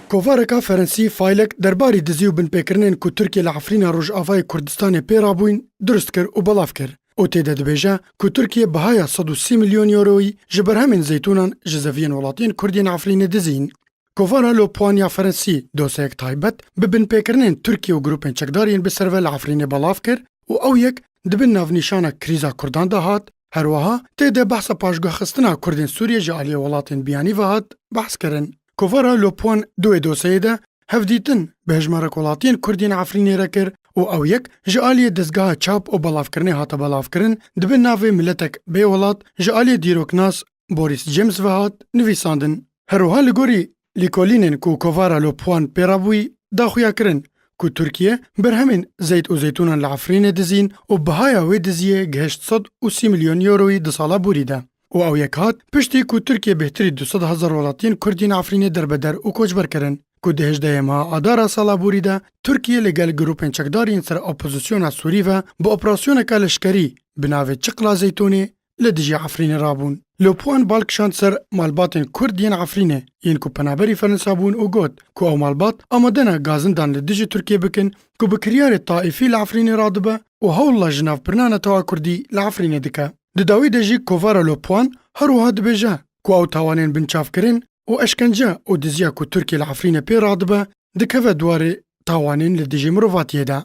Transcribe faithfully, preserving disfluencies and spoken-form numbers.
Kovareka Ferensî Faylek derbarî dizî û binpêkirinên ku Tirkiye li Efrîna Rojavayê Kurdistanê pê rabûyn dirust kir û belav kir û tê de dibêje ku Tirkiye bihaya sed û sî milyon euroyî ji berhemên zeytûnan ji zeviyên welatiyên Kurd yên Efrînê dizîn. Kovara Le Point ya Ferensî dosyayek taybet bi binpêkirinên Tirkiye û grûpên çekdar yên bi ser ve li Efrînê belav kir û ew yek di bin navnîşana krîza Kurdan de hat, her wiha tê de behsa paşguhxistina Kurdên Sûriyê ji aliyê welatên biyanî ve hat behs kirin. Kovara Le Point di wê dosyeyê de hevdîtin bi hejmarek welatiyên Kurd yên Efrînê re kir û ew yek ji aliyê dezgeha çap û belavkirinê hate belavkirin, di bin navê miletek bê welat ji aliyê dîroknas Boris James ve hat nivîsandin. Her wiha li gorî lîkolînên ku kovara Le Point pê re bûyî, da xuya kirin ku Tirkiye berhemên zeyt û zeytûnan li Efrînê dizîn û bihaya wê diziyê gihişt sed û sî milyon euroyî di sala borî de. Û ew yek hat piştî ku Tirkiye bêhtirî du sed hezar welatiyên Kurd yên Efrînê derbeder û koçber kirin, ku di hejdehê meha Adara sala borî de Tirkiye li gel grûpên çekdar yên ser opozisyona Sûrî ve bi operasyoneke leşkerî bi navê Çiqla Zeytûnê li dijî Efrînê rabûn. Le Point bal kişand ser malbatên Kurd yên Efrînê yên ku penaberî Fransa bûn û got ku ew malbat amade ne gazin dan li dijî Tirkiyê bikin ku bi kiryarê taîfî li Efrînê radibe û hewla jinavbirina netewa Kurdî li Efrînê dike. Di dawî de jî kovara Le Point her wiha dibêje ku ew tawanên binçavkirin û eşkence û diziya ku Tirkiye li Efrînê pê radibe dikeve di warê tawanên li dijî mirovatiyê de.